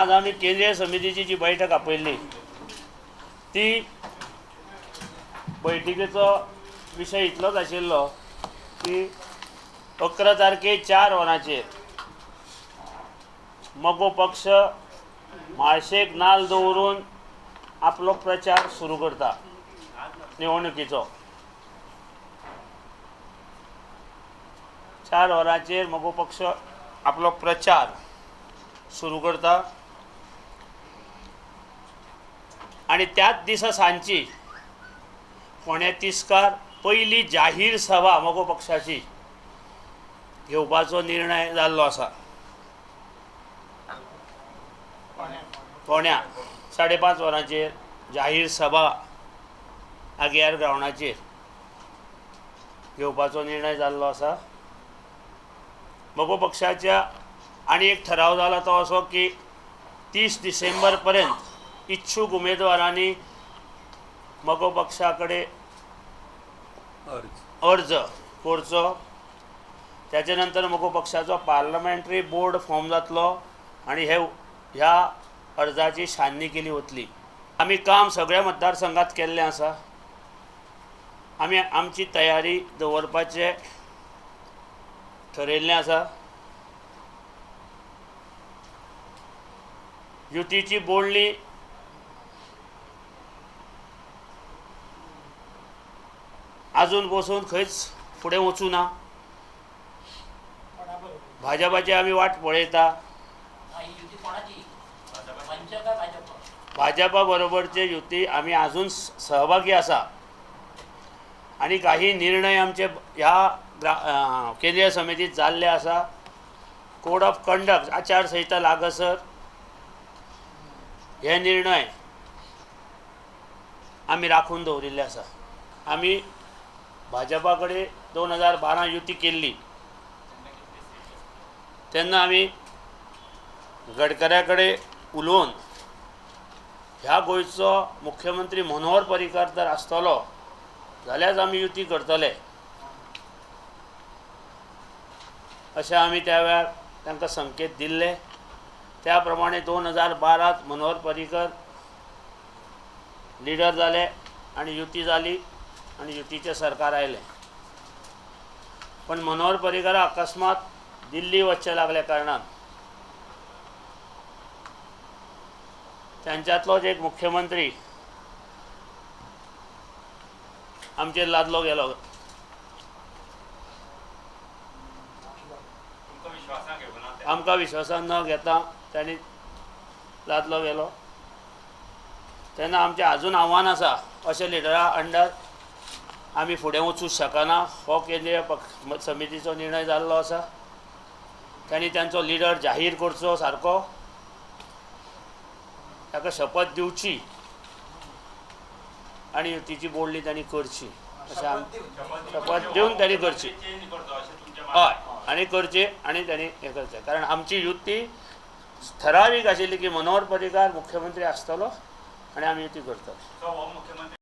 आज आमी केंद्रीय समितीची जी बैठक आपयल्ली ती बैठकीचो विशय इतलोच आशिल्लो की 11 तारखे 4 वरांचेर मगो पक्ष म्हाळशेक नाल दवरून आपलो प्रचार सुरू करता निवडणुकीचो। 4 वरांचेर मगो पक्ष आपलो प्रचार सुरू करता आनी त्याच दिसा सांजची फोंड्या तिस्कार पयली जाहीर सभा मगो पक्षाची घेवपाचो निर्णय जाल्लो आसा। फोंड्या 5:30 वरांचेर जाहीर सभा आगियार ग्रावंडाचेर घेवपाचो निर्णय जाल्लो आसा। मगो पक्षाच्या आनी एक ठराव जाला तो असो की 30 डिसेंबर पर्यंत इच्छूक उमेदवारांनी मगो पक्षा कडेन अर्ज करचो। त्याच्या नंतर मगो पक्षाचो पार्लमेंटरी बोर्ड फॉर्म जातलो आनी हे ह्या अर्जाची छाननी केली वतली। आमी काम सगळ्या मतदारसंघात केल्लें आसा। आमी आमची तयारी दवरपाचें ठरयल्लें आसा। युतीची बोडली अजून बसून खंयच फुडें वचूं ना। भाजपाची आमी वाट पळयता। भाजपा बरोबरचे युती आमी अजून सहभागी आसा आनी काही निर्णय आमचे ह्या केंद्रीय समितीत जाल्ले आसा। कोड ऑफ कंडक्ट आचारसंहिता लागसर हे निर्णय आमी राखून दवरिल्ले आसा। आमी भाजपा कडेन 2012 युती केल्ली तेन्ना आमी गडकऱ्या कडेन उलोवन ह्या गोंयचो मुख्यमंत्री मनोहर पर्रीकर जर आसतलो जाल्यार आमी युती करतले अशें आमी त्या वेळार तांकां संकेत दिल्ले। त्या प्रमाणे 2012 मनोहर पर्रीकर लिडर जाले आनी युती जाली आनी युतीचें सरकार आयलें। पण मनोहर पर्रीकर अकस्मात दिल्ली वचचें लागल्या कारणान त्यांच्यातलोच एक मुख्यमंत्री आमचेर लादलो गेलो। आमकां विश्वासान न घेता तांणी लादलो गेलो। तेन्ना आमचें अजून आव्हान आसा अशें लिडरा अंडर आमी फुडें वचूंक शकना हो केंद्रीय पक्ष समितीचो निर्णय जाल्लो आसा। तांणी तांचो लिडर जाहीर करचो सारको, ताका शपथ दिवची आनी युतीची बोडली तांणी करची अशें शपथ दिवन तांणी करची, हय, आनी करची आनी तांणी हें करचें। कारण आमची युती ठरावीक आशिल्ली की मनोहर पर्रीकार मुख्यमंत्री आसतलो आनी आमी युती करतले।